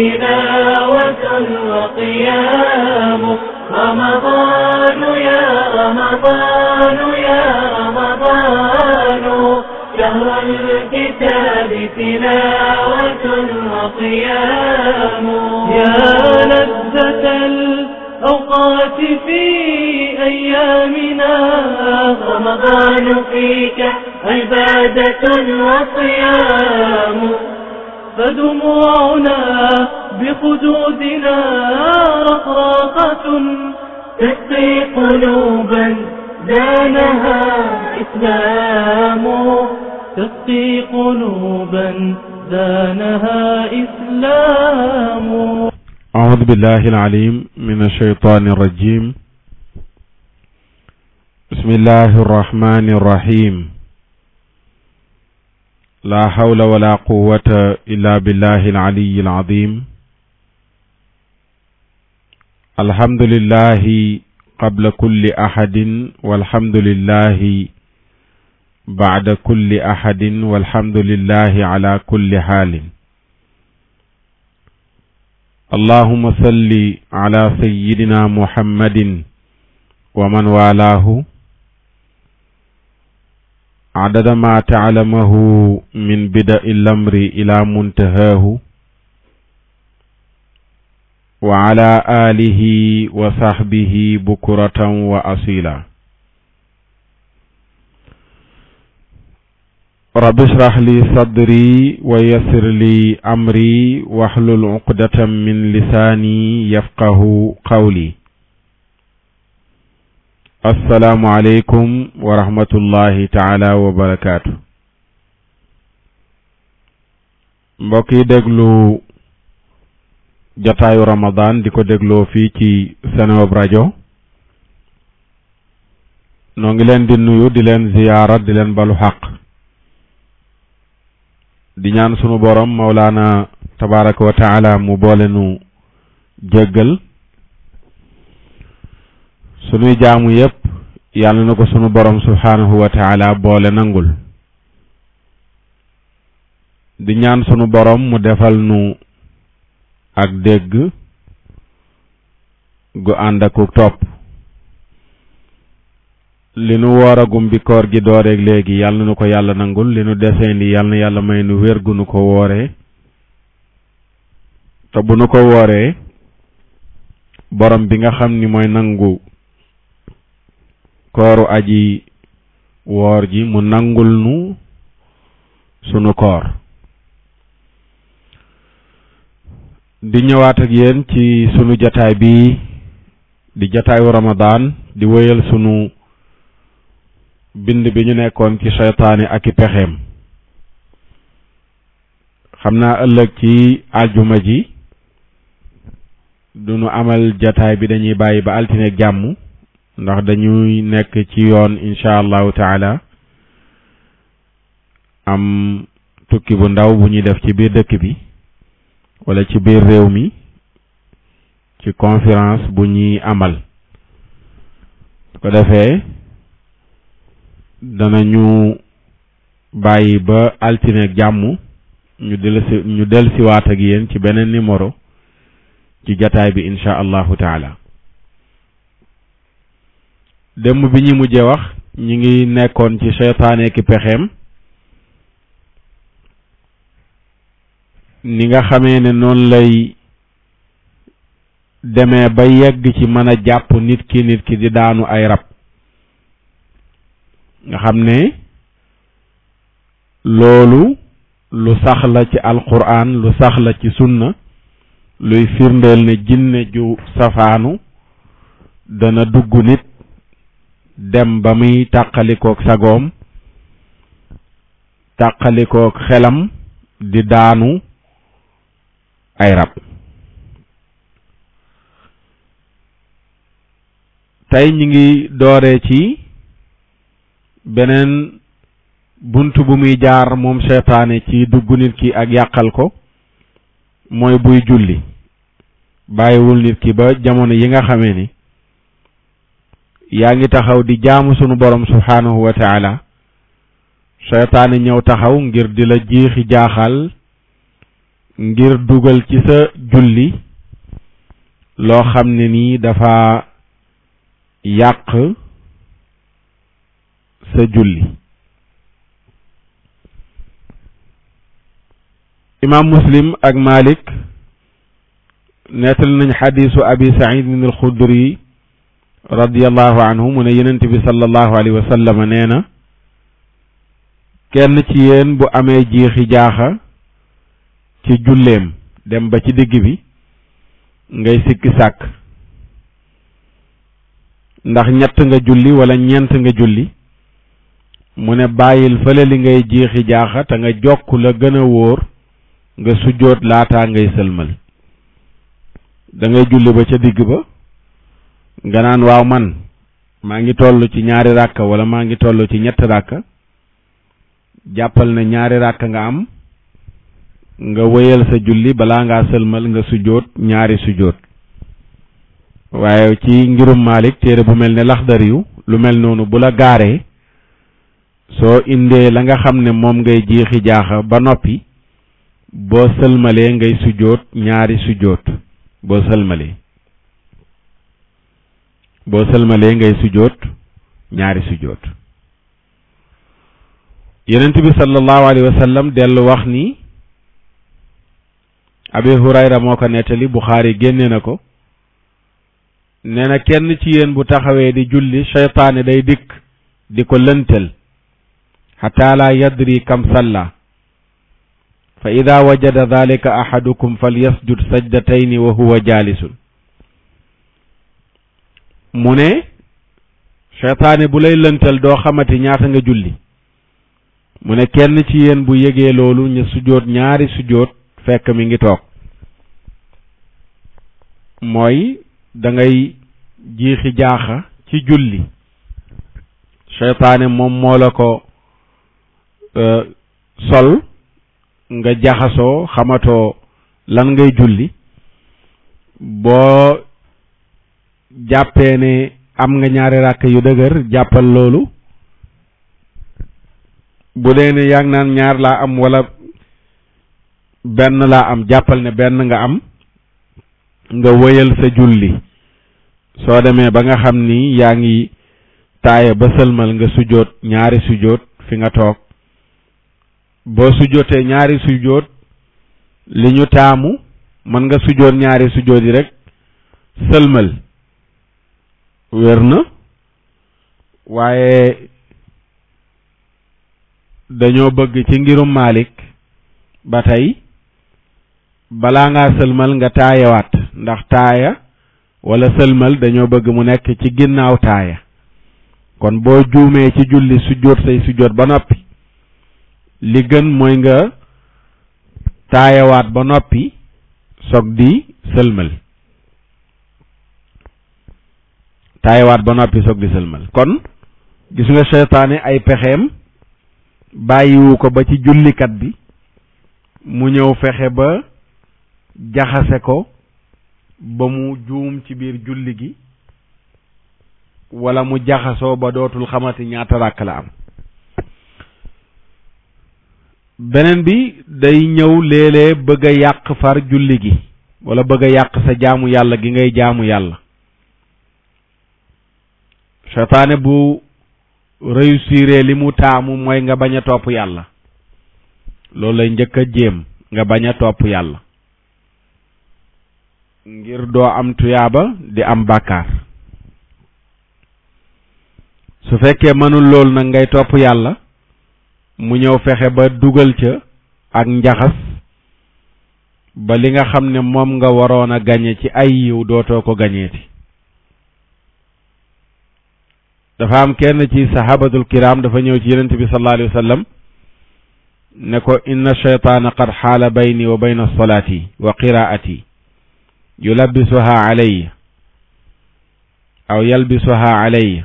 تلاوة وقيام رمضان يا رمضان يا رمضان شهر الكتاب تلاوة وقيام يا لذة الأوقات في أيامنا رمضان فيك عبادة وصيام فدموعنا بخدودنا رقراقة تسقي قلوبا زانها إسلام تسقي قلوبا زانها إسلام. أعوذ بالله العليم من الشيطان الرجيم. بسم الله الرحمن الرحيم. لا حول ولا قوة إلا بالله العلي العظيم. الحمد لله قبل كل أحد والحمد لله بعد كل أحد والحمد لله على كل حال. اللهم صل على سيدنا محمد ومن والاه عدد ما تعلمه من بدء الأمر إلى منتهاه وعلى آله وصحبه بكرة وأصيلا. رب اشرح لي صدري ويسر لي أمري واحلل عقدة من لساني يفقه قولي. السلام عليكم ورحمة الله تعالى وبركاته. mbokk yi déglu jotaayu Ramadan di ko dégloo fii ci Seneweb rajo noo ngi leen di nuyu di leen ziyaara di leen balu xaq di ñaan sunu borom Mawlaana tabaraka wa taala mu boole nu jéggal sunuy jaamu yépp yàlla na ko sunu borom subhanahu wa taala boole nangul di ñaan sunu borom mu defal nu ak dégg gu ànd ak topp li nu wooragum bi koor gi dooreeg léegi yàlla na ko yàlla nangul li nu deseendi yàlla na yàlla may nu wér gu nu ko wooree te bu nu ko wooree borom bi nga xam ni mooy nangu kooru aji woor ji mu nangul nu sunu koor. di ñëwaat ak yéen ci sunu jataay bi di jataayu Ramadan di wéyal sunu bind bi ñu nekkoon ci seytaane ak i pexeem. xam naa ëllëg ci aljuma ji du nu amal jataay bi dañuy bàyyi ba altine ak jàmm ndax dañuy nekk ci yoon insha allahu taala am tukki bu ndaw bu ñuy def ci biir dëkk bi wala ci biir réew mi ci conférence bu ñuy amal ko defee danañu bàyyi ba altine ak jàmm ñu dellusiwaat ak yéen ci beneen numéro ci jataay bi insha allahu taala. démb bi ñu mujjee wax ñi ngi nekkoon ci seytaane ki pexeem ni nga xamee ne noonu lay demee ba yegg ci mën a jàpp nit ki di daanu ay rab nga xam ne loolu lu sax la ci alquran lu sax la ci sunna luy firndeel ne jinne ju safaanu dana dugg nit dem ba muy tàqalikook sagoom tàqalikook xelam di daanu ay rab. tey ñi ngi dooree ci beneen bunt bu muy jaar moom seytaane ci dugg nit ki ak yàqal ko mooy buy julli bàyyiwul nit ki ba jamono yi nga xamee ni yaa ngi taxaw di jaamu sunu borom subhanahu wa taala seytaane ñëw taxaw ngir di la jiixi jaaxal ngir dugal ci sa julli loo xam ne nii dafa yàq sa julli. imam Muslim ak Malik nettal nañ xadiisu abi Saïd al-Xudri radiyallahu anhu mu ne Yonent bi sallallahu alayhi wa sallam nee na kenn ci yéen bu amee jiixi jaaxa ci julleem dem ba ci digg bi ngay sikki sàkk ndax ñett nga julli wala ñeent nga julli mu ne bàyyil fële li ngay jiixi jaaxa te nga jokk la gën a wóor nga sujjóot laataa ngay sëlmal. da ngay julli ba ca digg ba nga naan waaw man maa ngi toll ci ñaari ràkka wala maa ngi toll ci ñett ràkka jàppal ne ñaari ràkka nga am nga wéyal sa julli balaa ngaa sëlmal nga sujjóot ñaari sujjóot. waaye ci ngirum Malik téere bu mel ne Laxdariyu lu mel noonu bu la gaaree soo indee la nga xam ne moom ngay jiixi jaaxa ba noppi boo sëlmalee ngay sujjóot ñaari sujjóot. boo sëlmalee ngay sujjóot ñaari sujjóot. Yonent bi sallallahu alayhi wa sallam dellu wax ni Abi Hurayra moo ko nettali Buxaari génne na ko nee na kenn ci yéen bu taxawee di julli seytaane day dikk di ko lëntal xataa laa yadri kam salla fa ida wajada dalika ahadukum falyasjud sajdatayni wa huwa jaalisun. mu ne seytaane bu lay lëntal doo xamati ñaata nga julli mu ne kenn ci yéen bu yëgee loolu ñu sujjóot ñaari sujjóot fekk mi ngi toog. mooy da ngay jiixi jaaxa ci julli seytaane moom moo la ko sol nga jaxasoo xamatoo lan ngay julli boo jàppee ne am nga ñaari ràkk yu dëgër jàppal loolu bu dee ne yaa ngi naan ñaar laa am wala benn laa am jàppal ne benn nga am nga wëyal sa julli soo demee ba nga xam ni yaa ngi taaya ba sëlmal nga sujjóot ñaari sujjóot fi nga toog boo sujjóotee ñaari sujjóot li ñu taamu mën nga sujjóot ñaari sujjóot yi rek sëlmal wér na waaye dañoo bëgg ci ngirum Malik ba tey balaa ngaa sëlmal nga taayawaat ndax taaya wala sëlmal dañoo bëgg mu nekk ci ginnaaw taaya kon boo juumee ci julli sujjóot say sujjóot ba noppi li gën mooy nga taayawaat ba noppi soog di sëlmal kon gis nga seytaane ay pexeem bàyyiwu ko ba ci jullikat bi mu ñëw fexe ba jaxase ko ba mu juum ci biir julli gi wala mu jaxasoo ba dootul xamati ñaata ràkk la am. beneen bi day ñëw léeg-léeg bëgg a yàq far julli gi wala bëgg a yàq sa jaamu yàlla gi ngay jaamu yàlla. seytaane bu réussiré li mu taamu mooy nga bañ a topp yàlla loolu lay njëkk a jéem nga bañ a topp yàlla ngir doo am tuyaaba di am bàkkaar. su fekkee mënul loolu nag ngay topp yàlla mu ñëw fexe ba dugal ca ak njaxas ba li nga xam ne moom nga waroon a gañe ci ay yiw dootoo ko gañeeti. dafa am kenn ci sahabatul kiram dafa ñëw ci yonent bi sallallahu alayhi wa sallam ne ko inna shaytaana qad xaala bayni wa bayna salaati wa qiraati yulabbisuha alayya aw yalbisuha alayya.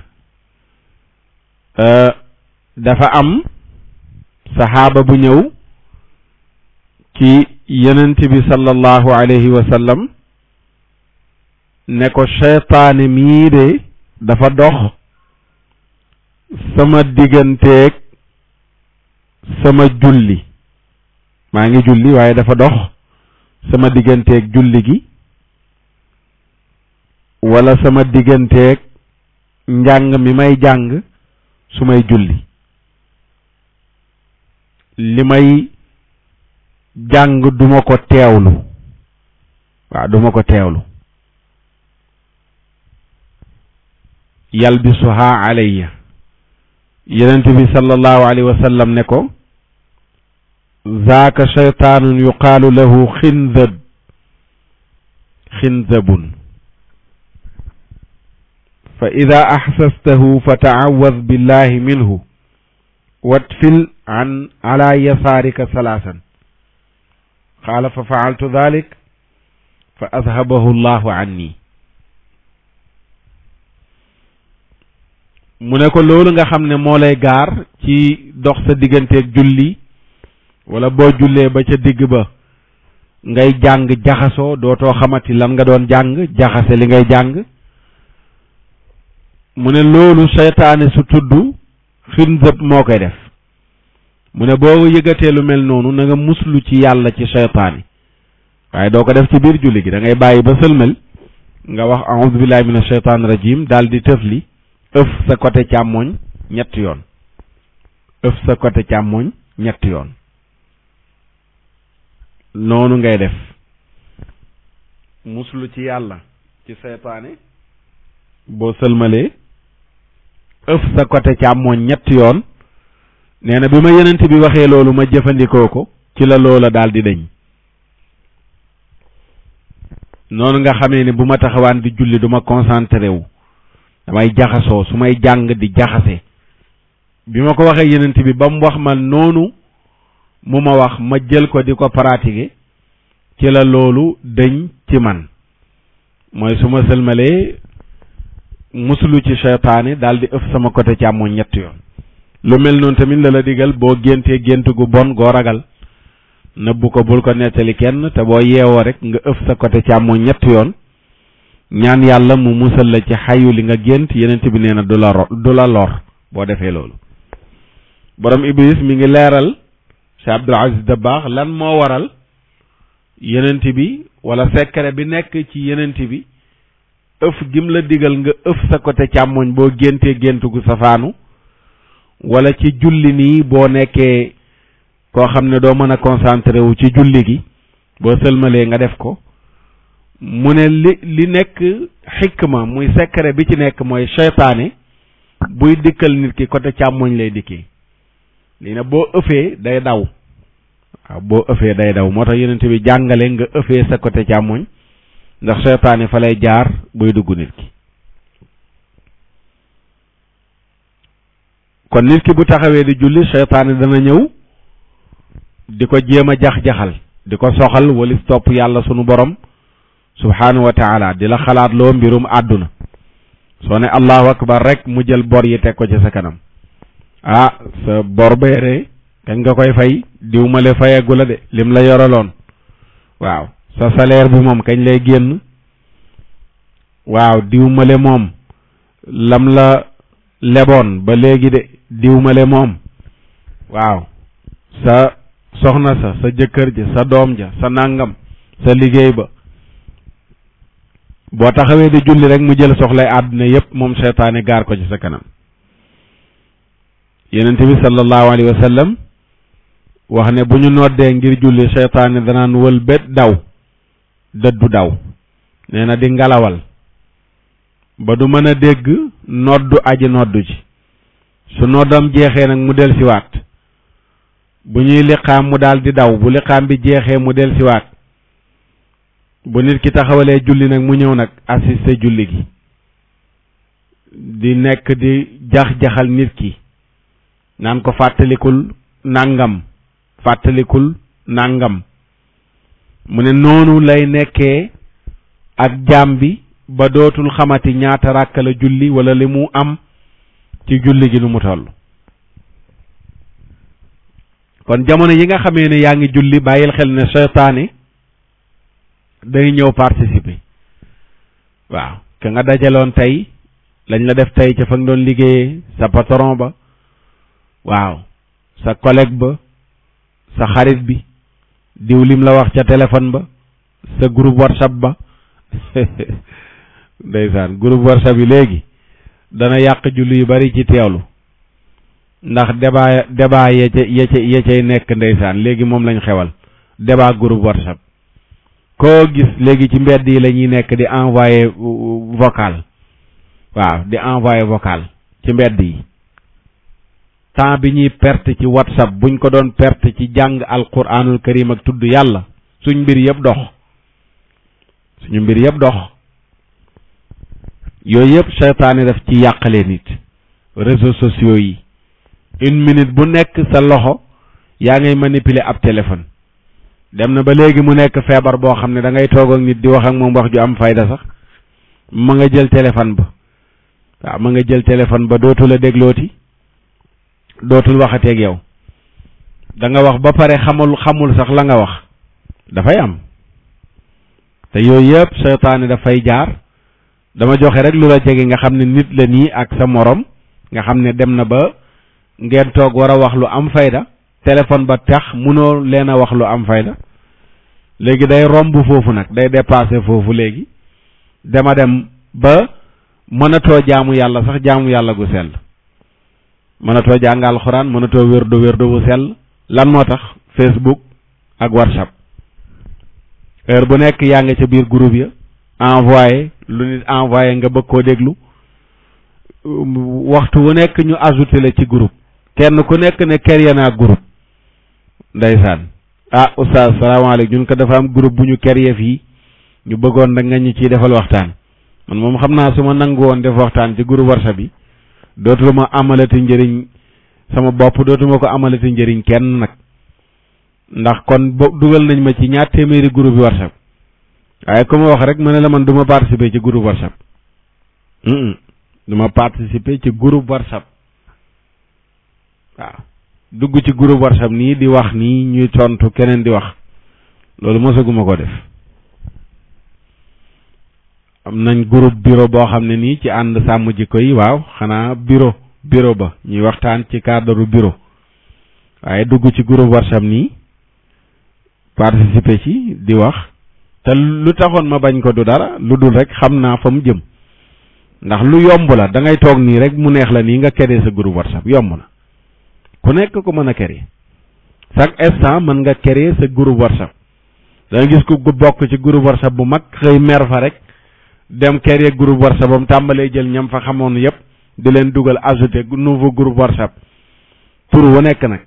dafa am saxaaba bu ñëw ci yonent bi sallallahu alayhi wa sallam ne ko shaytaane mii de dafa dox sama digganteeg sama julli maa ngi julli waaye dafa dox sama digganteeg julli gi wala sama digganteeg njàng mi may jàng su may julli. li may jàng duma ko teewlu waaw duma ko teewlu. yalbisuha alayya yonent bi sallallahu alayhi wa sallam ne ko zaaka shaytaanun yuqaalu lahu xinzabun fa ida axsastahu fa taawaz billahi minhu watfil an ala yasaarika salaasan qaala fa faaltu dalik fa adhabahu llahu anni. mu ne ko loolu nga xam ne moo lay gaar ci dox sa digganteeg julli wala boo jullee ba ca digg ba ngay jàng jaxasoo dootoo xamati lan nga doon jàng jaxase li ngay jàng. mu ne loolu seytaane su tudd xinzab moo koy def. mu ne boo yëgatee lu mel noonu na nga muslu ci yàlla ci seytaane waaye doo ko def ci biir julli gi da ngay bàyyi ba sëlmal nga wax a'udhu billahi minash shaytanir rajim daal di tëfli ëf sa côté càmmoñ ñetti yoon ëf sa côté càmmoñ ñetti yoon noonu ngay def muslu ci yàlla ci seytaane boo sëlmalee ëf sa côté càmmoñ ñetti yoon. nee na bi ma yenent bi waxee loolu ma jëfandikoo ko ci la loola daal di deñ. noonu nga xamee ne bu ma taxawaan di julli du ma concentré wu damay jaxasoo su may jàng di jaxase bi ma ko waxee yenent bi ba mu wax ma noonu mu ma wax ma jël ko di ko pratiquer ci la loolu dëñ ci man mooy su ma sëlmalee musulu ci seytaane daal di ëf sama côté càmmoñ ñetti yoon. lu mel noonu tamit la digal boo géntee gént gu bon goo ragal nëbbu ko bul ko nettali kenn te boo yeewoo rek nga ëf sa côté càmmoñ ñetti yoon ñaan yàlla mu musal la ci xayu li nga gént yenent bi nee na du la lor boo defee loolu. borom Ibris mi ngi leeral Cheikh Abdul Aziz Dabakh lan moo waral yenent bi wala secret bi nekk ci yenent bi ëf gim la digal nga ëf sa côté càmmoñ boo géntee gént gu safaanu wala ci julli nii boo nekkee koo xam ne doo mën a concentré wu ci julli gi boo sëlmalee nga def ko. mu ne li nekk xikma muy secret bi ci nekk mooy seytaane buy dikkal nit ki côté càmmoñ lay dikkee lii ne boo ëfee day daw waaw boo ëfee day daw moo tax yonent bi jàngale nga ëfee sa côté càmmoñ ndax seytaane fa lay jaar buy dugg nit ki. kon nit ki bu taxawee di julli seytaane dana ñëw di ko jéem a jax-jaxal di ko soxal walis topp yàlla sunu borom subhanahu wa taala di la xalaat loo mbirum àdduna soo ne allahu akbar rek mu jël bor yi teg ko ci sa kanam. ah sa bor beeree kañ nga koy fay diw ma le fayagu la de lim la yoraloon waaw sa salaire bi moom kañ lay génn waaw diw ma le moom lam la leboon ba léegi de diw ma le moom waaw sa soxna sa jëkkër ja sa doom ja sa nàngam sa liggéey ba boo taxawee di julli rek mu jël soxlay àdduna yépp moom seytaane gaar ko ci sa kanam. Yonent bi sallallahu alayhi wa sallam wax ne bu ñu noddee ngir julli seytaane danaan wël bet daw dëddu daw nee na di ngalawal ba du mën a dégg noddu aji noddu ci su noddam jeexee nag mu del siwaat bu ñuy liqaam mu daal di daw bu liqaam bi jeexee mu del siwaat bu nit ki taxawalee julli nag mu ñëw nag assisté julli gi di nekk di jax-jaxal nit ki naan ko fàttalikul nàngam fàttalikul nàngam mu ne noonu lay nekkee ak jaam bi ba dootul xamati ñaata ràkka la julli wala li mu am ci julli gi nu mu toll. kon jamono yi nga xamee ne yaa ngi julli bàyyil xel ne seytaane day ñëw participer waaw ka nga dajaloon tey lañ la def tey ca fa nga doon liggéeyee sa patron ba waaw sa collègue ba sa xarit bi diw lim la wax ca téléphone ba sa groupe WhatsApp ba ndeysaan groupe WhatsApp yi léegi dana yàq julli yu bari ci teewlu ndax débat ya cay nekk ndeysaan léegi moom lañ xewal débat groupe WhatsApp koo gis léegi ci mbedd yi la ñuy nekk di envoyer vocal waaw di envoyer vocal ci mbedd yi temps bi ñuy perte ci WhatsApp buñ ko doon perte ci jàng alquranul karim ak tudd yàlla suñ mbir yëpp dox suñu mbir yëpp dox yooyu yëpp seytaane daf ci yàqalee nit réseaux sociaux yi une minute bu nekk sa loxo yaa ngay manipuler ab téléphone dem na ba léegi mu nekk feebar boo xam ne da ngay toog ak nit di wax ak moom wax ju am fayda sax ma nga jël téléphone ba waaw ma nga jël téléphone ba dootul a déglooti dootul waxateeg yow da nga wax ba pare xamul sax la nga wax dafay am te yooyu yëpp seytaane dafay jaar dama joxe rek lu la jege nga xam ne nit la nii ak sa morom nga xam ne dem na ba ngeen toog war a wax lu am fayda téléphone ba tax munoo leen a wax lu am fayda léegi day romb foofu nag day dépasser foofu léegi dama dem ba mënatoo jaamu yàlla sax jaamu yàlla gu sell mënatoo jàng alxuraan mënatoo wérdo bu sell lan moo tax Facebook ak WhatsApp heure bu nekk yaa nga ca biir groupe ya envoyé lu nit envoyé nga bëgg koo déglu waxtu wu nekk ñu ajouté la ci groupe kenn ku nekk ne créé naa groupe ndeysaan ah oustaz salaamaaleykum ñun ko dafa am groupe bu ñu créé fii ñu bëggoon nag nga ñu ciy defal waxtaan man moom xam naa su ma nangu woon def waxtaan ci groupe WhatsApp bi dootuma amalati njëriñ sama bopp dootuma ko amalati njëriñ kenn nag ndax kon dugal nañ ma ci ñaar téeméeri groupe yi WhatsApp waaye ku ma wax rek ma ne la man du ma participer ci groupe WhatsApp du ma participer ci groupe WhatsApp waaw dugg ci groupe WhatsApp nii di wax nii ñuy tontu keneen di wax loolu mosaguma ko def am nañ groupe bureau boo xam ne nii ci ànd sàmm jikko yi waaw xanaa bureau ba ñuy waxtaan ci cadre bureau waaye dugg ci groupe WhatsApp nii participer ci di wax te lu taxoon ma bañ ko du dara lu dul rek xam naa fa mu jëm ndax lu yomb la da ngay toog nii rek mu neex la nii nga créer sa groupe WhatsApp yomb na ku nekk ko mën a créer chaque instant mën nga créer sa groupe WhatsApp da nga gis ku bokk ci groupe WhatsApp bu mag xëy mer fa rek dem créer groupe WhatsApp am tàmbalee jël ñam fa xamoon yépp di leen dugal ajouter nouveau groupe WhatsApp pour wu nekk nag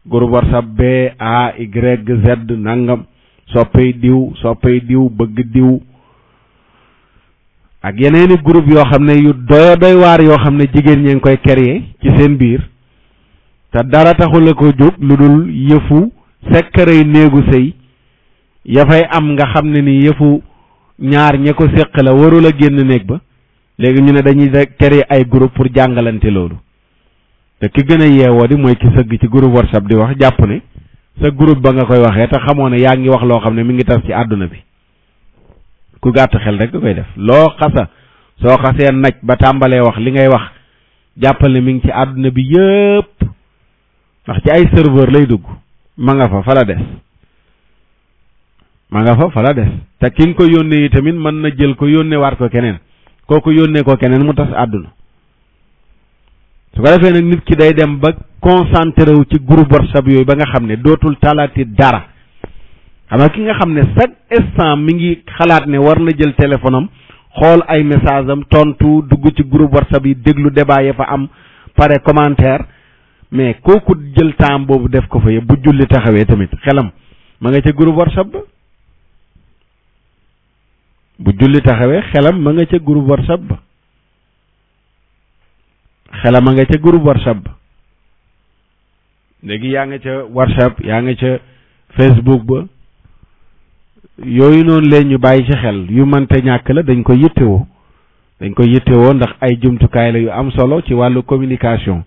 groupe WhatsApp B A Y Z nangam soppay diw bëgg diw ak yeneeni groupe yoo xam ne yu doy waar yoo xam ne jigéen ñi ngi koy créer ci seen biir te dara taxul la ko jóg lu dul yëfu sekkarey néegu sëy ya fay am nga xam ne ni yëfu ñaar ña ko séq la warul a génn néeg ba léegi ñu ne dañuy créer ay groupe pour jàngalante loolu te ki gën a yeewoo di mooy ki sëgg ci groupe WhatsApp di wax jàpp ne sa groupe ba nga koy waxee te xamoo ne yaa ngi wax loo xam ne mi ngi tas ci àdduna bi ku gàtt xel rek da koy def loo soo xasee naj ba tàmbalee wax li ngay wax jàppal ne mi ngi ci àdduna bi yëpp ndax ci ay serveur lay dugg ma nga fa la des te ki nga ko yónnee yi tamit mën na jël ko yónnee waat ko keneen kooku yónnee ko keneen mu tas àdduna su ko defee nag nit ki day dem ba concentré wu ci groupe WhatsApp yooyu ba nga xam ne dootul talaati dara xam nga ki nga xam ne chaque instant mi ngi xalaat ne war na jël téléphone am xool ay message am tontu dugg ci groupe WhatsApp yi déglu débat ya fa am pare commentaire mais kooku jël temps boobu def ko fa yëpp bu julli taxawee tamit xelam ma nga ca groupe WhatsApp ba bu julli taxawee xelam ma nga ca groupe WhatsApp ba xelam ma nga ca groupe WhatsApp ba léegi yaa nga ca WhatsApp yaa nga ca Facebook ba yooyu noonu leen ñu bàyyi ci xel yu mënte ñàkk la dañ ko yittewoo ndax ay jumtukaay la yu am solo ci wàllu communication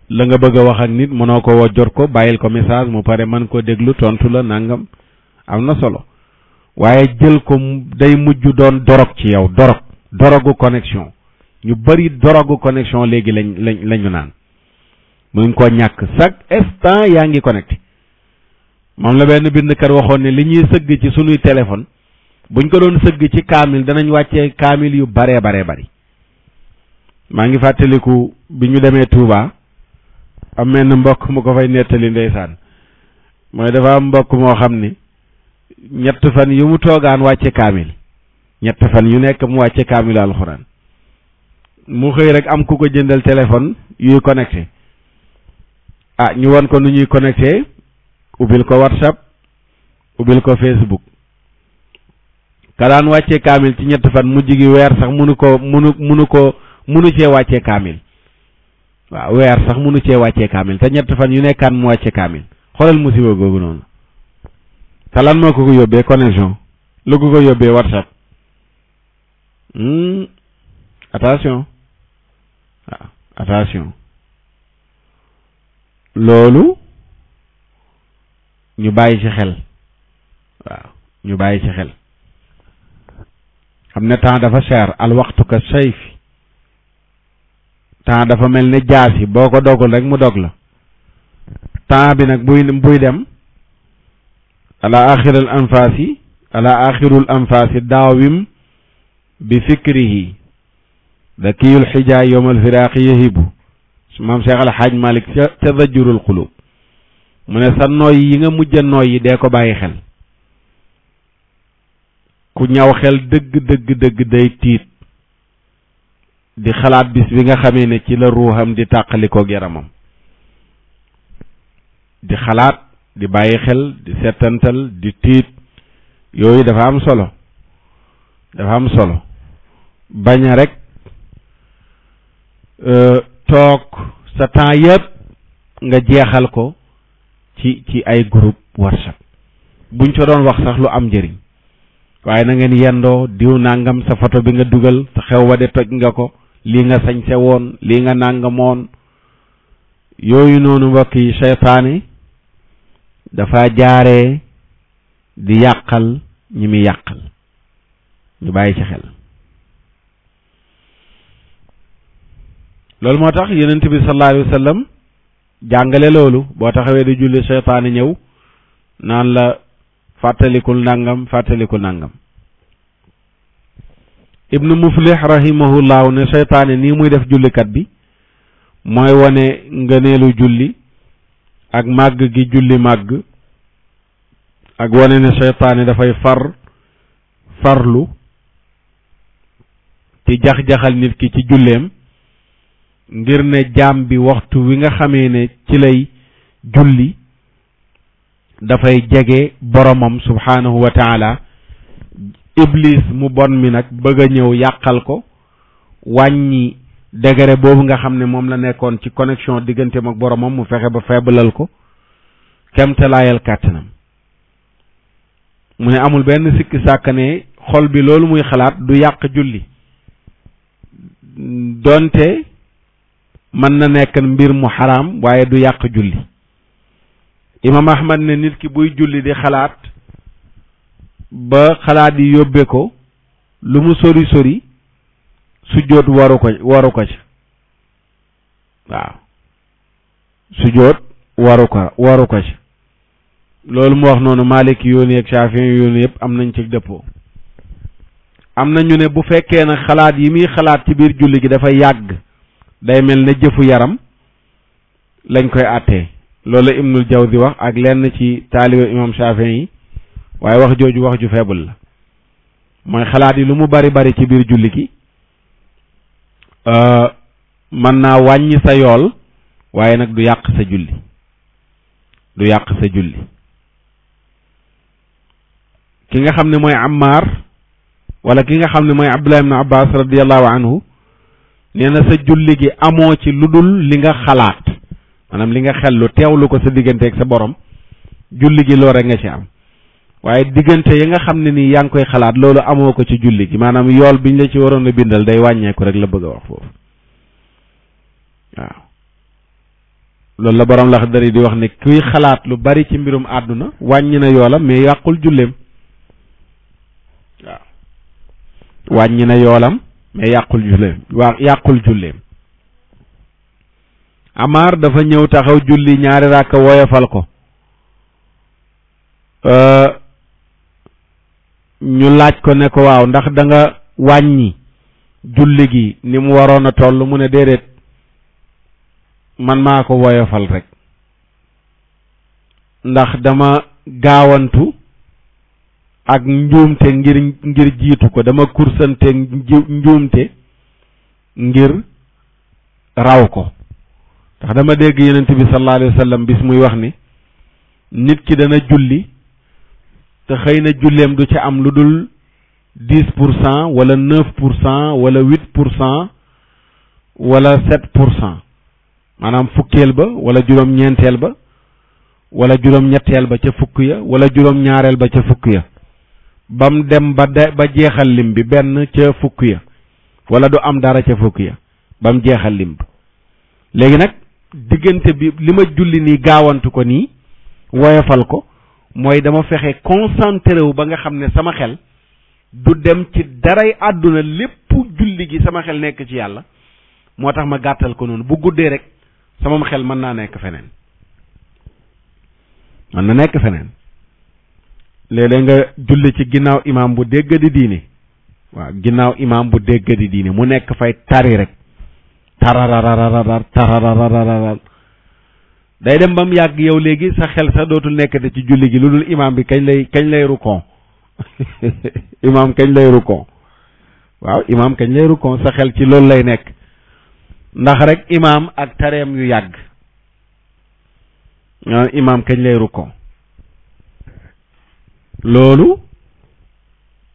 la nga bëgg a wax ak nit mënoo ko woo jot ko bàyyil ko message mu pare mën ko déglu tontu la nangam am na solo waaye jël ko day mujj doon dorog ci yow dorogu connexion ñu bari dorogu connexion léegi lañu naan mënuñ koo ñàkk chaque instant yaa ngi connecté moom la benn bindkat waxoon ne li ñuy sëgg ci sunuy téléphone buñ ko doon sëgg ci kaamil danañ wàccee kaamil yu baree bari maa ngi fàttaliku bi ñu demee Touba am menn mbokk mu ko fay nettali ndeysaan mooy dafa am mbokk moo xam ni 3 fan yu mu toogaan wàcce kaamil 3 fan yu nekk mu wàcce kaamilu alxuraan mu xëy rek am ku ko jëndal téléphone yuy connecté ñu won ko nu ñuy connecté ubbil ko WhatsApp ubbil ko Facebook ka daan wàcce kaamil ci 3 fan mujj gi weer sax munu cee wàccee kaamil waaw weer sax munu cee wàccee kaamil te 3 fan yu nekkaan mu wàcce kaamil xoolal musiba googu noonu te lan moo ko yóbbee connexion lu ko yóbbee WhatsApp attention waaw attention loolu ñu bàyyi ci xel waaw ñu bàyyi ci xel xam ne temps dafa cher al waxtu ka sayf temps dafa mel ne jaas yi boo ko dogul rek mu dog la temps bi nag buy dem ala axirul anfaasi daawim bi fikrihi dakiyul xijaay yowmal firaaqi yahibu maam Cheikh Al Hadj Malick ca zajjurul xulub mu ne sa nooy yi nga mujj a nooy yi dee ko bàyyi xel ku ñaw xel dëgg day tiit di xalaat bis bi nga xamee ne ci la ruuxam di tàqalikoog yaramam di xalaat di bàyyi xel di settantal di tiit yooyu dafa am solo bañ a rek toog sa temps yëpp nga jeexal ko ci ay groupe WhatsApp buñ ca doon wax sax lu am njëriñ waaye na ngeen yendoo diw nangam sa photo bi nga dugal sa xew wa de toj nga ko lii nga sañse woon lii nga nangamoon yooyu noonu mbokk yi seytaane dafa jaaree di yàqal ñi muy yàqal ñu bàyyi ci xel loolu moo tax yonent bi sallallahu alayhi wa sallam jàngale loolu boo taxawee di julli seytaane ñëw naan la fàttalikul nangam ibnu muflih rahimahullahu ne seytaane nii muy def jullikat bi mooy wane ngëneelu julli ak màgg gi julli màgg ak wane ne seytaane dafay farlu ci jax-jaxal nit ki ci julleem ngir ne jaam bi waxtu wi nga xamee ne ci lay julli dafay jege boromam subhanahu wa taala iblis mu bon mi nag bëgg a ñëw yàqal ko wàññi degré boobu nga xam ne moom la nekkoon ci connexion digganteem ak boromam mu fexe ba feebalal ko kemtalaayal kàttanam mu ne amul benn sikki sàkk ne xol bi loolu muy xalaat du yàq julli donte mën na nekk mbir mu xaraam waaye du yàq julli imam ahmad ne nit ki buy julli di xalaat ba xalaat yi yóbbe ko lu mu sori sujjóot waru ko ci waaw sujjóot waru ko ci loolu mu wax noonu maliki yoonu ak shafi'i yoonu yëpp am nañ ci dëppoo am na ñu ne bu fekkee na xalaat yi muy xalaat ci biir julli gi dafa yàgg day mel ne jëfu yaram lañ koy àttee loolu la Ibnul Jawzi wax ak lenn ci taalibe imam Shafi'i yi waaye wax jooju wax ju faible la mooy xalaat yi lu mu bari ci biir julli gi mën naa wàññi sa yool waaye nag du yàq sa julli ki nga xam ne mooy Ammar wala ki nga xam ne mooy Abdullah ibn Abbas radiyallahu anhu nee na sa julli gi amoo ci lu dul li nga xalaat maanaam li nga xellu teewlu ko sa digganteeg sa borom julli gi loolu rek nga ci am waaye diggante yi nga xam ne nii yaa ngi koy xalaat loolu amoo ko ci julli gi maanaam yool biñ la ci waroon a bindal day wàññeeku rek la bëgg a wax foofu waaw loolu la borom Laxdari di wax ne kuy xalaat lu bari ci mbirum àdduna wàññi na yoolam mais yàqul julleem waaw wàññi na yoolam mais yàqul julleem Amar dafa ñëw taxaw julli ñaari ràkka woyofal ko ñu laaj ko ne ko waaw ndax da nga wàññi julli gi ni mu waroon a toll mu ne déedéet man maa ko woyofal rek ndax dama gaawantu ak njuumte ngir jiitu ko, dama kursante njuumte ngir raw ko. ndax dama dégg yonent bi sallallahu alayhi wa sallam bis muy wax ni nit ki dana julli te xëy na julleem du ci am lu dul 10% wala 9% wala 8% wala 7%, maanaam fukkeel ba wala juróom-ñeenteel ba wala juróom-ñetteel ba ca fukk ya wala juróom-ñaareel ba ca fukk ya bam dem ba jeexal lim bi benn ca fukk ya wala du am dara ca fukk ya bam jeexal lim bi. léegi nag diggante bi li ma julli nii gaawantu ko nii woyofal ko mooy dama fexe concentré wu ba nga xam ne sama xel du dem ci daray àdduna, lépp julli gi sama xel nekk ci yàlla. moo tax ma gàttal ko noonu, bu guddee rek sama xel mën naa nekk feneen, mën na nekk feneen. léeg-léeg nga julli ci ginnaaw imaam bu dégg di diine, waaw ginnaaw imaam bu dégg di diine mu nekk fay tari rek tarararararar day dem ba mu yàgg yow léegi sa xel sax dootul nekkate ci julli gi lu dul imaam bi kañ lay rukon imaam kañ lay rukon, waaw imaam kañ lay rukon, sa xel ci loolu lay nekk ndax rek imaam ak tareem yu yàgg. imaam kañ lay rukon, loolu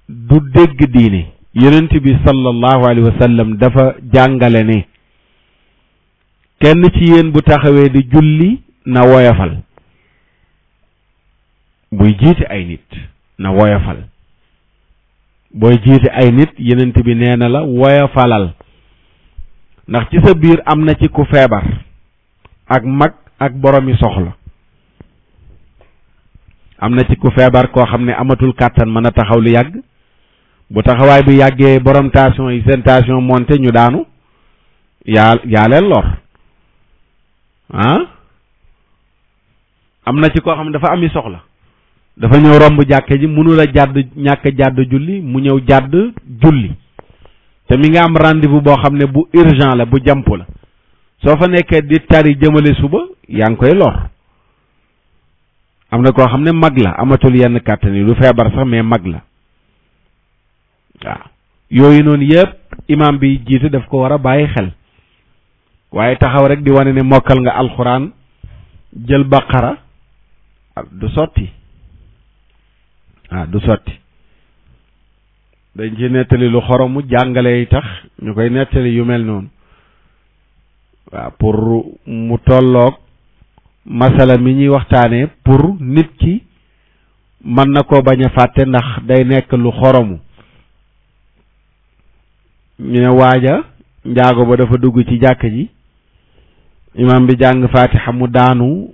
du dégg diine. yonent bi sallallahu alayhi wa sallam dafa jàngale ne kenn ci yéen bu taxawee di julli na woyofal, buy jiite ay nit na woyofal, booy jiite ay nit yonent bi nee na la woyofalal, ndax ci sa biir am na ci ku feebar ak mag ak boromi soxla. am na ci ku feebar koo xam ne amatul kàttan mën a taxaw lu yàgg, bu taxawaay bi yàggee borom tension yi seen tension monté ñu daanu, yaa leen lor. am na ci koo xam ne dafa ami soxla, dafa ñëw romb jàkke ji mënul a jàdd ñàkk jàdd julli, mu ñëw jàdd julli te mi nga am rendez-vous boo xam ne bu urgent la, bu jàmp la. soo fa nekkee di tari jëmale suba yaa ngi koy lor. am na koo xam ne mag la, amatul yenn kàttan yi, du feebar sax mais mag la. waaw yooyu noonu yëpp imaam bi jiite daf ko war a bàyyi xel, waaye taxaw rek di wane ne mokkal nga alxuraan jël baqara du sotti. du sotti. dañ ci nettali lu xoromu, jàngale yi tax ñu koy nettali yu mel noonu. waaw pour mu tolloog masala mi ñuy waxtaanee, pour nit ki mën na koo bañ a fàtte ndax day nekk lu xoromu. ñu ne waaja njaago ba dafa dugg ci jàkk ji, imam bi jàng fatiha mu daanu,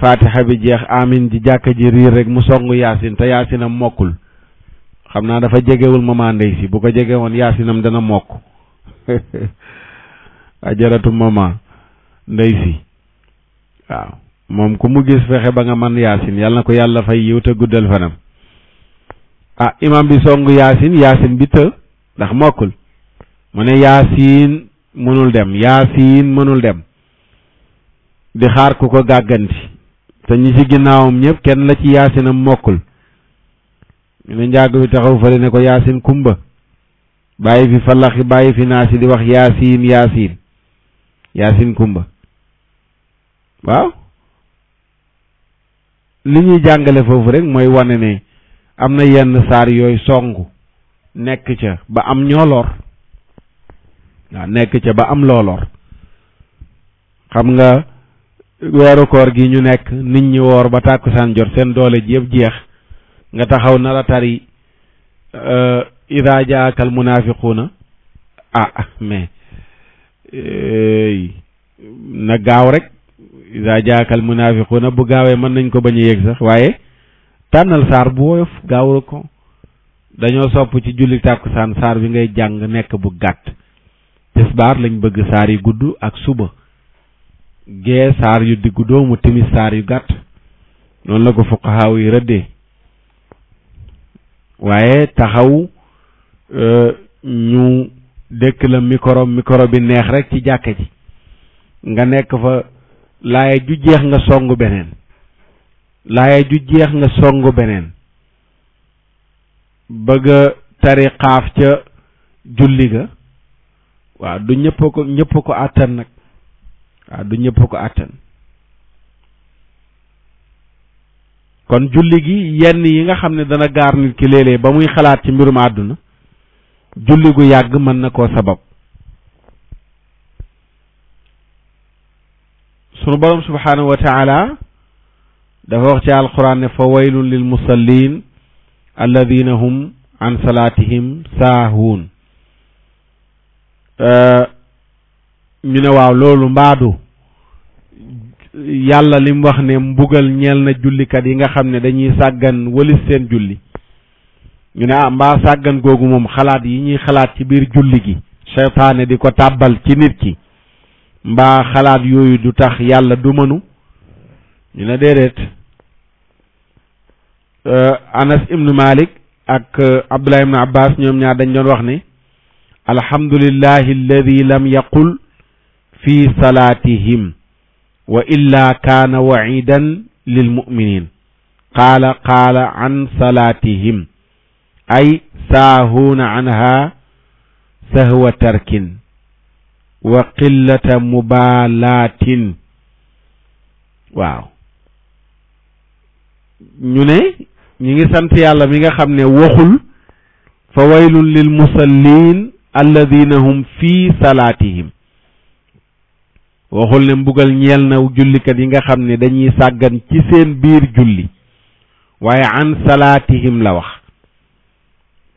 fatiha bi jeex amin ji jàkk ji riir rek mu songu yaasin te yaasinam mokkul. xam naa dafa jegewul mama ndey si, bu ko jege woon yaasinam dana mokk. ajaratu mama ndey si, waaw moom ku mu gis fexe ba nga man yaasin, yàlla na ko yàlla fay yiw te guddal fanam. imam bi songu yaasin bi të ndax mokkul, mu ne yaasin mënul dem, yaasin mënul dem, di xaar ku ko gàgganti, te ñi ci ginnaawam ñëpp kenn la ci yaasinam mokkul. ñu ne njàgg bi taxaw fële ne ko yaasin kumba, bàyyi fi fallaxi bàyyi fi naasi di wax yaasin kumba. waaw li ñuy jàngale foofu rek mooy wane ne am na yenn saar yooyu songu nekk ca ba am ñooloor. waaw nekk ca ba am looloor. xam nga weeru koor gi ñu nekk nit ñi woor ba tàkkusaan jot seen doole ji yëpp jeex, nga taxaw nar a tari idaa jaakal munaafiquuna. mais na gaaw rek, idaa jaakal munaafiquuna bu gaawee mën nañ ko bañ a yëg sax, waaye tànnal saar bu woyof gaawul ko. dañoo sopp ci julli tàkkusaan saar bi ngay jàng nekk bu gàtt. tisbaar lañ bëgg saar yu gudd ak suba. gee saar yu diggu doomu, timis saar yu gàtt. noonu la ko fuqahaa yi rëddee waaye taxaw ñu dëkk la micro bi neex rek ci jàkka ji nga nekk fa laaya ju jeex nga songu beneen laaya ju jeex nga songu beneen bëgg a tari xaaf ca julli ga waaw du ñëpp ko àttan nag waaw du ñëpp ko àttan kon julli gi yenn yi nga xam ne dana gaar nit ki léeg-léeg ba muy xalaat ci mbirum àdduna julli gu yàgg mën na koo sabab sunu borom subhanahu wa taala dafa wax ci alquran ne fa waylun lil musallin alladina hum an salatihim saahuun ñu ne waaw loolu mbaadu yàlla lim wax ne mbugal ñeel na jullikat yi nga xam ne dañuy sàggan walis seen julli ñu ne mbaa sàggan googu moom xalaat yi ñuy xalaat ci biir julli gi seytaane di ko tàbbal ci nit ki mbaa xalaat yooyu du tax yàlla du mënu ñu ne déedéet Anas ibnu Malik ak Abdullah ibnu Abbas ñoom ñaar dañ doon wax ne alhamdulillahi alladi lam yaqul fi salatihim wa illa kaana wa'idan lil mu'minin qaala an salatihim ay saahuuna anha sahwa tarkin wa qillata mubalaatin waaw ñu ne ñi ngi sant yàlla mi nga xam ne waxul fa waylun lil musallin alladina hum fi salaatihim waxul ne mbugal ñeel na jullikat yi nga xam ne dañuy sàggan ci seen biir julli waaye an salaatihim la wax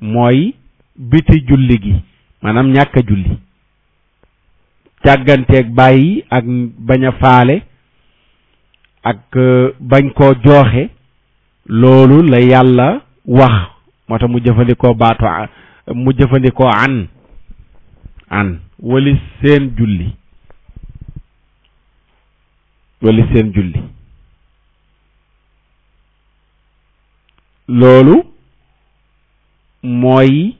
mooy biti julli gi maanaam ñàkk a julli càgganteeg bàyyi ak bañ a faale ak bañ koo jooxe loolu la yàlla wax moo tax mu jëfandikoo baatu mu jëfandikoo an wali seen julli loolu mooy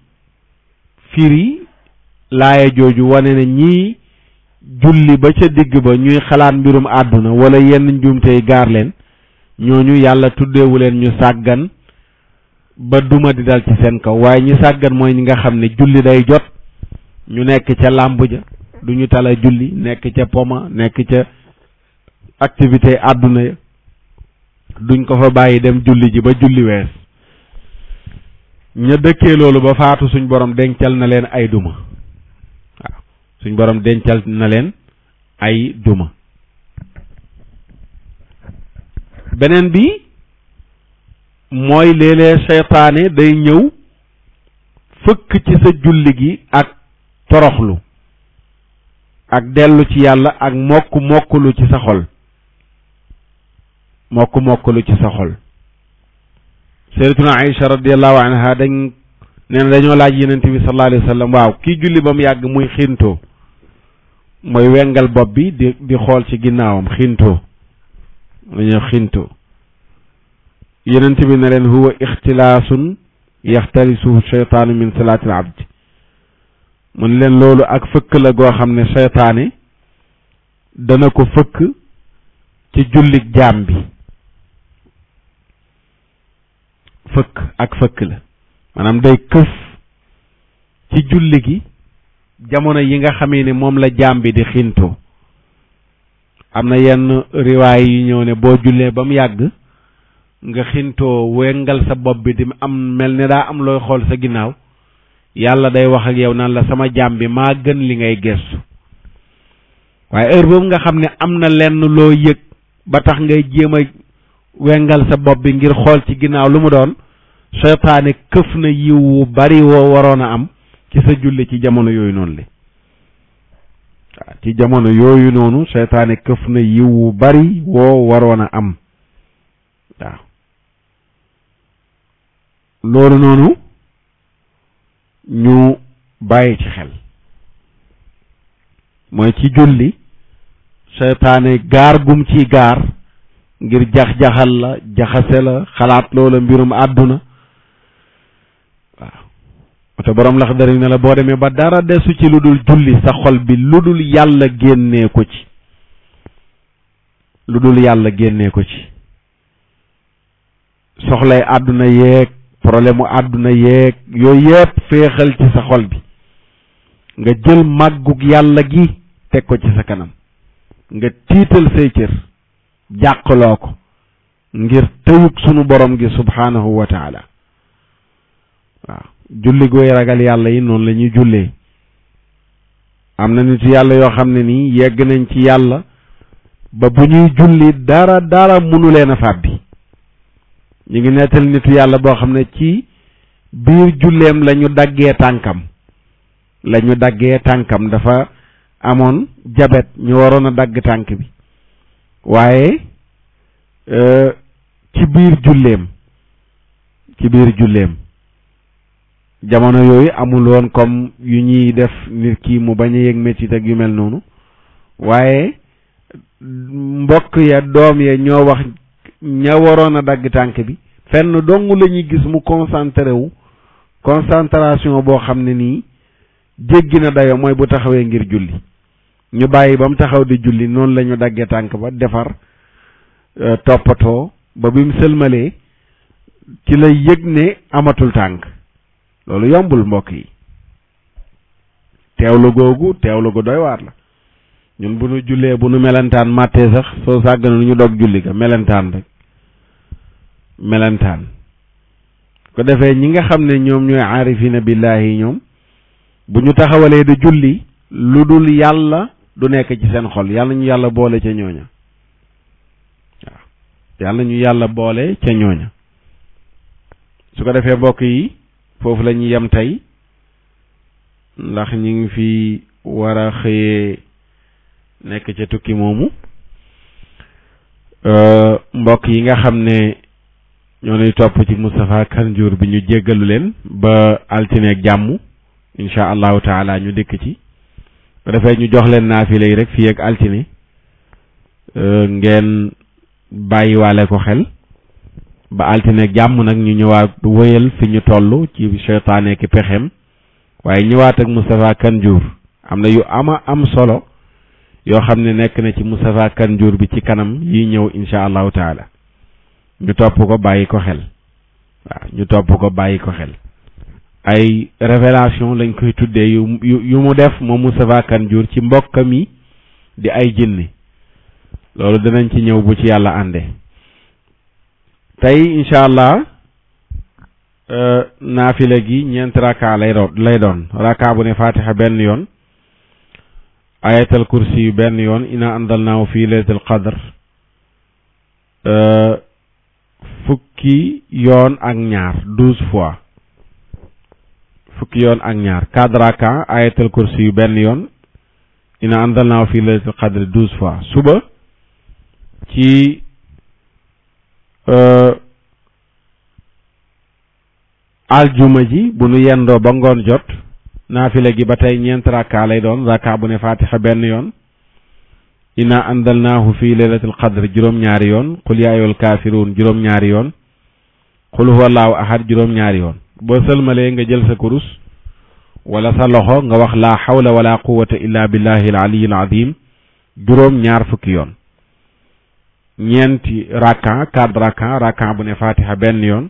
firi laaya jooju wane ne ñii julli ba ca digg ba ñuy xalaat mbirum àdduna wala yenn njuumtey gaar leen ñooñu yàlla tuddeewu leen ñu sàggan ba duma di dal ci seen kaw waaye ñi sàggan mooy ñi nga xam ne julli day jot ñu nekk ca làmb ja duñu tala julli nekk ca poma nekk ca activité àdduna ya duñ ko fa bàyyi dem julli ji ba julli wees ña dëkkee loolu ba faatu suñ borom dencal na leen ay duma waaw suñ borom dencal na leen ay duma beneen bi mooy léeg-léeg seytaane day ñëw fëkk ci sa julli gi ak toroxlu ak dellu ci yàlla ak mokkulu ci sa xol mokkulu ci sa xol sayyidatuna Aïcha radiyallahu anha nee na dañoo laaj Yonent bi sallallahu alayhi wa sallam waaw kii julli ba mu yàgg muy xintoo mooy wengal bopp bi di xool ci ginnaawam xintoo dañoo xintoo Yonent bi ne leen huwa ixtilaasun yaxtalisuhu sheytaanu min salaatil abdi mun leen loolu ak fëkk la goo xam ne seytaane dana ko fëkk ci jullik jaam bi fëkk la maanaam day këf ci julli gi jamono yi nga xamee ne moom la jaam bi di xintoo am na yenn riwaay yu ñëw ne boo jullee ba mu yàgg nga xintoo wengal sa bopp bi di am mel ne daa am looy xool sa ginnaaw yàlla day wax ak yow naan la sama jaam bi maa gën li ngay gestu waaye heure boobu nga xam ne am na lenn loo yëg ba tax ngay jéem a wengal sa bopp bi ngir xool ci ginnaaw lu mu doon seytaane këf na yiw wu bari woo waroon a am ci sa julli ci jamono yooyu noonu li waaw ci jamono yooyu noonu seytaane këf na yiw wu bari woo waroon a am waaw loolu noonu ñu bàyyi ci xel mooy ci julli seytaane gaar gum ci gaar ngir jax-jaxal la jaxase la xalaat loola mbirum àdduna waaw te borom Laxdari ne la boo demee ba dara desu ci lu dul julli sa xol bi lu dul yàlla génnee ko ci lu dul yàlla génnee ko ci soxlay àdduna yeeg problème mu àdduna yeeg yooyu yëpp féexal ci sa xol bi nga jël màggug yàlla gi teg ko ci sa kanam nga tiital say cër jàqloo ko ngir tëyug sunu borom gi subhaanahu wa taala waaw julli gooy ragal yàlla yi noonu la ñuy jullee am na nitu yàlla yoo xam ne nii yegg nañ ci yàlla ba bu ñuy julli dara mënu leen a fàbbi ñu ngi nettal nitu yàlla boo xam ne ci biir julleem la ñu daggee tànkam dafa amoon jabet ñu waroon a dagg tànk bi waaye ci biir julleem jamono yooyu amul woon comme yu ñuy def nit ki mu bañ a yëg métit ak yu mel noonu waaye mbokk ya doom ya ñoo wax ña waroon a dagg tànk bi fenn dong la ñuy gis mu concentration boo xam ne nii jéggi na dayo mooy bu taxawee ngir julli ñu bàyyi ba mu taxaw di julli noonu la ñu daggee tànk ba defar toppatoo ba bi mu sëlmalee ci la yëg ne amatul tànk loolu yombul mbokk yi teewlu gu doy waar la ñun bu nu jullee bu nu melentaan màttee sax soo sàgganu ñu dog julli ga melentaan ko defee ñi nga xam ne ñoom ñooy aarifina billaahi ñoom bu ñu taxawalee di julli lu dul yàlla du nekk ci seen xol yàlla ñu yàlla boole ca ñooña waaw yàlla ñu yàlla boole ca ñooña su ko defee mbokk yi foofu la ñuy yem tey ndax ñu ngi fi war a xëyee nekk ca tukki moomu mbokk yi nga xam ne ñoo nuy topp ci Moustapha Kanjour bi ñu jéggalu leen ba altine ak jàmm insha allahu taala ñu dikk ci bu defee ñu jox leen naafile yi rek fii ak altine ngeen bàyyiwaale ko xel ba altine ak jàmm nag ñu ñëwaat wëyal fi ñu toll ci seytaane ki pexem waaye ñëwaat ak Moustapha Kanjour am na yu am solo yoo xam ne nekk na ci Moustapha Kanjour bi ci kanam yi ñëw insha allahu taala ñu topp ko bàyyi ko xel ay révélation lañ koy tuddee yu mu def moom Moustapha Kanjour ci mbokkam yi di ay jinni loolu dinañ ci ñëw bu ci yàlla ànde tey incha allah naafila gi ñeent raka lay doon raka bu ne fatiha benn yoon ayatal kursi yu benn yoon ina anzalnaahu fi laylatul qadr fukki yoon ak ñaar 12 fois fukki yoon ak ñaar 4 raka ayatal kursi yu benn yoon ina anzalnaahu fi laylatul qadr 12 fois suba ci aljuma ji bu nu yendoo ba ngoon jot naafila gi ba tey ñeent raka lay doon raka bu ne fatiha benn yoon ina anzalnaahu fi laylatul qadr juróom-ñaari yoon qul yaa ayyuhal kaafiruun juróom-ñaari yoon qul huwallaahu ahad juróom-ñaari yoon boo sëlmalee nga jël sa kurus wala sa loxo nga wax laa hawla wala quwwata illa billahi al aliyyil azim juróom-ñaar fukki yoon ñeenti raka 4 raka bu ne fatiha benn yoon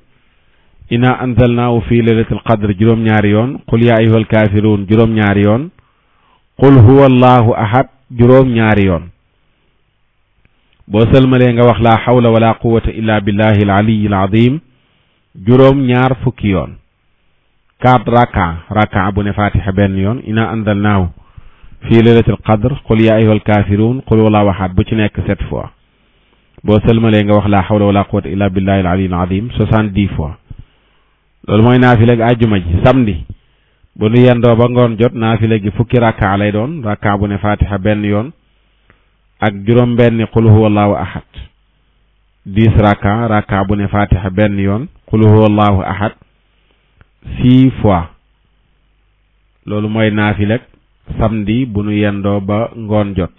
ina anzalnaahu fi laylatul qadr juróom-ñaari yoon qul yaa ayyuhal kaafiruun juróom-ñaari yoon qul huwallaahu ahad juróom-ñaari yoon boo sëlmalee nga wax laa hawla wala quwwata illa billahi al aliyyil azim juróom-ñaar fukki yoon 4 raka bu ne fatiha benn yoon ina anzalnaahu fi laylatul qadr qul yaa ayyuhal kaafiruun qul huwallaahu ahad bu ci nekk 7 fois boo sëlmalee nga wax laa hawla wala quwwata illa billahi al aliyyil azim 70 fois loolu mooy naafila gi àjjuma ji samedi bu nu yendoo ba ngoon jot naafila gi fukki raka lay doon raka bu ne fatiha benn yoon ak juróom benni qul huwallaahu ahad 10 raka bu ne fatiha benn yoon qul huwallaahu ahad 6 fois loolu mooy naafila samedi bu nu yendoo ba ngoon jot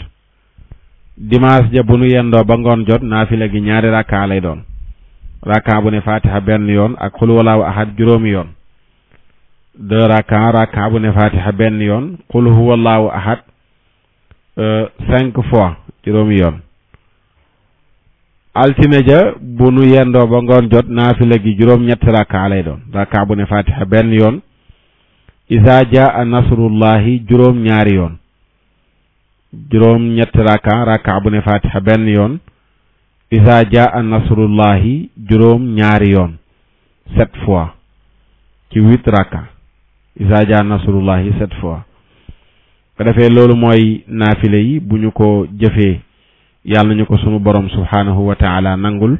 dimanche ja bu nu yendoo ba ngoon jot naafila gi ñaari rakka lay doon rakka bu ne fatiha benn yoon ak xul walaahu ahad juróomi yoon 2 rakka bu ne fatiha benn yoon xul huwallahu ahad 5 fois juróomi yoon altine ja bu nu yendoo ba ngoon jot naafila gi juróom-ñetti rakka lay doon rakka bu ne fatiha benn yoon isa jaa nasrullahi juróom-ñaari yoon juróom-ñetti rakka bu ne fatiha benn yoon isa jaa nasrullahi juróom-ñaari yoon 7 fois ci 8 rakka isa jaa nasrullahi 7 fois ko defee loolu mooy naafile yi bu ñu ko jëfee yàlla nañu ko sunu borom subhanahu wa taala nangul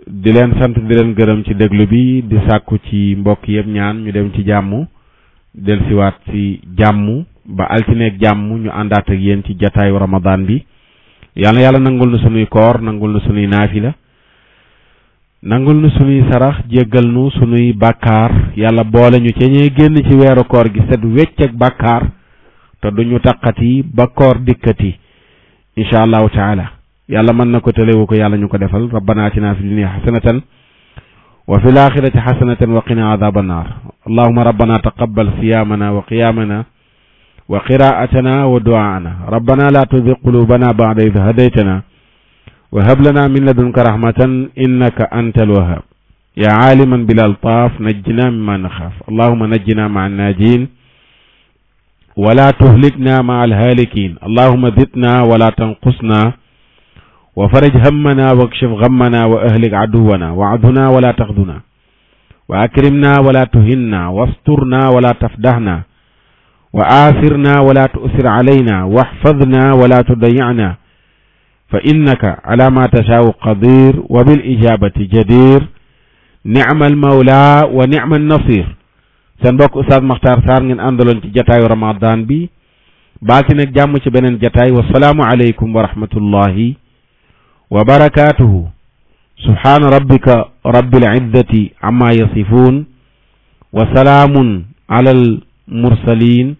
di leen sant di leen gërëm ci déglu bi di sàkku ci mbokk yëpp ñaan ñu dem ci jàmm delsiwaat ci jàmm ba altineeg jàmm ñu àndaat ak yéen ci jataayu ramadan bi yàlla nangul nu sunuy koor nangul nu sunuy naafila nangul nu sunuy sarax jéggal nu sunuy bàkkaar yàlla boole ñu ca ñee génn ci weeru koor gi set wecc ak bàkkaar te duñu taqati ba koor dikkati insha allahu taala yàlla mën na ko tëlewu ko yàlla ñu ko defal rabbana atina fi dunya hasanatan wa fil akhirati hasanatan wa qina adhaban nar allahumma rabbana taqabbal siyamana wa qiyamana wa qira'atana wa du'ana rabbana la tuzigh qulubana ba'da idh hadaytana wa hab lana min ladunka rahmatan innaka antal wahhab ya aliman bil altaf najjina mimma nakhaf allahumma najjina ma'an najin ولا تهلكنا مع الهالكين اللهم زدنا ولا تنقصنا وفرج همنا واكشف غمنا وأهلك عدونا وعدنا ولا تخذنا وأكرمنا ولا تهنا واسترنا ولا تفدحنا وآثرنا ولا تؤثر علينا واحفظنا ولا تضيعنا فإنك على ما تشاء قدير وبالإجابة جدير نعم المولى ونعم النصير seen mbokk Oustaz Makhtar Sarr ngeen àndaloon ci jataayu ramadan bi baaki nag jàmm ci beneen jataay wasalaamu aleykum wa rahmatullahi wa barakatuhu subhaana rabbika rabbil izzati amma yasifun wa salaamun ala al mursalin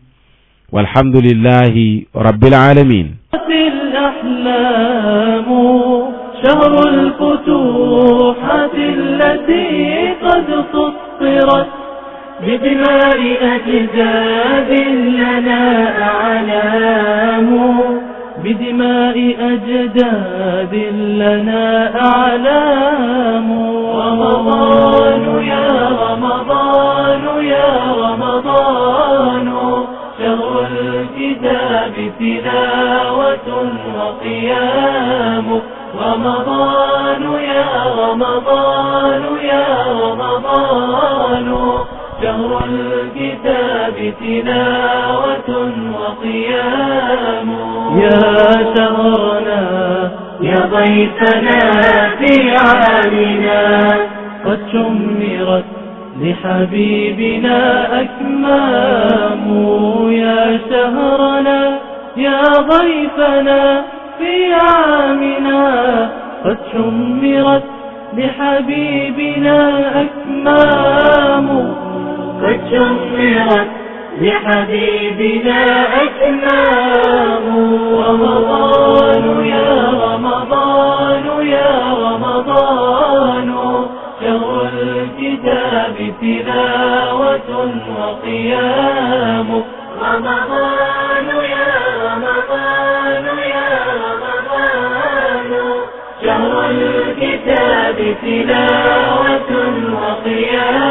walhamdulillahi rabbil alamin شهر الفتوحات التي قد سطرت بدماء أجداد لنا أعلام بدماء أجداد لنا أعلام رمضان يا رمضان يا رمضان شهر الكتاب تلاوة وقيام رمضان يا رمضان يا رمضان شهر الكتاب تلاوة وقيام يا شهرنا يا ضيفنا في عامنا قد شمرت لحبيبنا أكمام يا شهرنا يا ضيفنا في عامنا قد شمرت لحبيبنا أكمام قد شمرت لحبيبنا أكمام رمضان يا رمضان يا رمضان شهر الكتاب تلاوة وقيام رمضان يا رمضان يا رمضان شهر الكتاب تلاوة وقيام